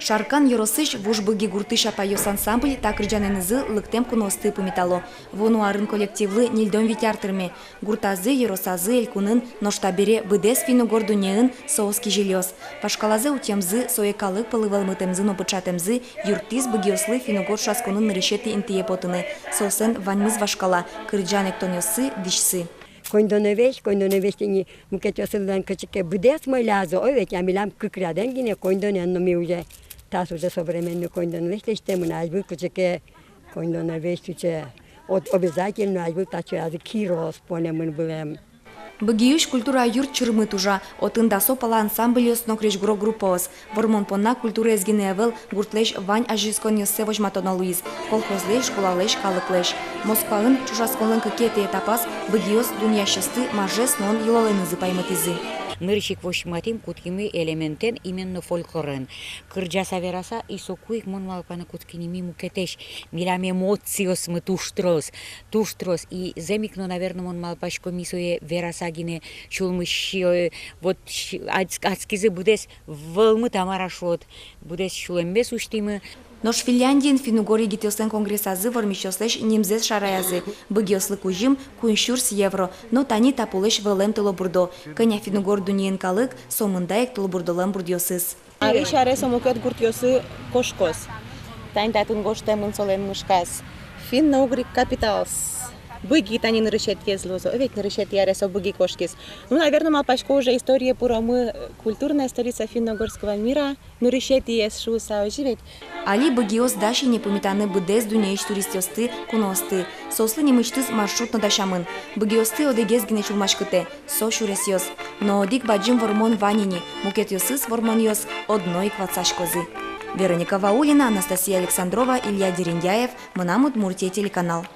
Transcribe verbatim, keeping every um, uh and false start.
Шаркан ёросысь «Вуж Быги» гуртысь апайёс ансамбль та кырӟанэнызы лыктэм куноосты пумитало. Вуоно арын коллективлы ньыльдон вить ар тырме. Гуртазы, ёросазы, элькунын, нош табере быдэс финн-угор дуннеын соос кизилиос. Вашкалазэ утемзы, сое калык пӧлы вӧлмытэмзы но пыӵатэмзы юрттӥз быгиослы финн-угор ӵошатсконын нырысетӥ интые потыны. Соослэн ваньмыз вашкала: кырӟан-эктонъёссы, дӥсьсы. Коньдонэ весь, коньдонэ весь тӥни мукетъёсызлэн кыӵе ке быдэс мӧлязы, ой, ведь, а милям кык рядэн гинэ коньдонэн но ми уже, тас уже современный коньдонлэсь лэсьтэмын, азьвыл кыӵе ке коньдонэ весь сыӵе, вот, обязательно азьвыл та чоязы кирос понэмын вылэм. Быгиысь культура юрт чырмыт ужа, отын дасо пала ансамбльёс но крезьгуро группаос. Вормон понна культураез гинэ ӧвӧл, гуртлэсь вань азинсконъёссэ возьматоно луиз: колхозлэсь, школалэсь, калыклэсь. Москваын ӵошатсконлэн кыкетӥ этапаз быгиос дунъясьёсты мажес но йылолэнызы паймытӥзы. Нырысь ик возьматӥм, кутскимы элементэн, именно фольклорен. Кырӟаса-вераса, и соку ик, мон малпаны, кутскимы мукетэсь. Милям эмоциосмы туж трос, туж трос. И зэм ик но, наверно, мон малпасько, ми сое вераса гинэ сюлмысь, э, вот, с-, адс-, адскизы быдэс вӧлмы, та мар-а шуод, быдэс сюлэммес усьтӥмы. Нош Финляндиын финн-угор егитъёслэн конгрессазы вормисьёслэсь нимзэс шараязы. Быгиослы кузьым — куинь сюрс евро. Но тани та пулэсь вӧлэм тылобурдо. Кӧня финн-угор дуннеын калык, со мында ик тылобурдолэн бурдъёсыз. Арысь аре со мукет гуртъёсы кошкоз. Тани татын гожтэмын солэн мышказ: Finno-Ugric Capitals. Быги тани нырысетӥез луоз, ведь нырысетӥ аре со Быги кошкиз. Ну, наверно, малпасько, уже историе пыромы, э, культурная столица финно-угорского мира. Нырысетӥез шуыса, озьы ведь. Али быгиос дась ини пумитаны быдэс дуннеысь туристъёсты, куноосты. Соослы нимысьтыз маршрут но дасямын. Быгиосты одӥгез гинэ сюлмаськытэ: со сюресъёс. Но одӥг бадӟым вормон вань ини, мукетъёсыз вормонъёс одно ик ватсаськозы. Вероника Ваулина, Анастасия Александрова, Илья Дерендяев, «Мынам Удмуртие» телеканал.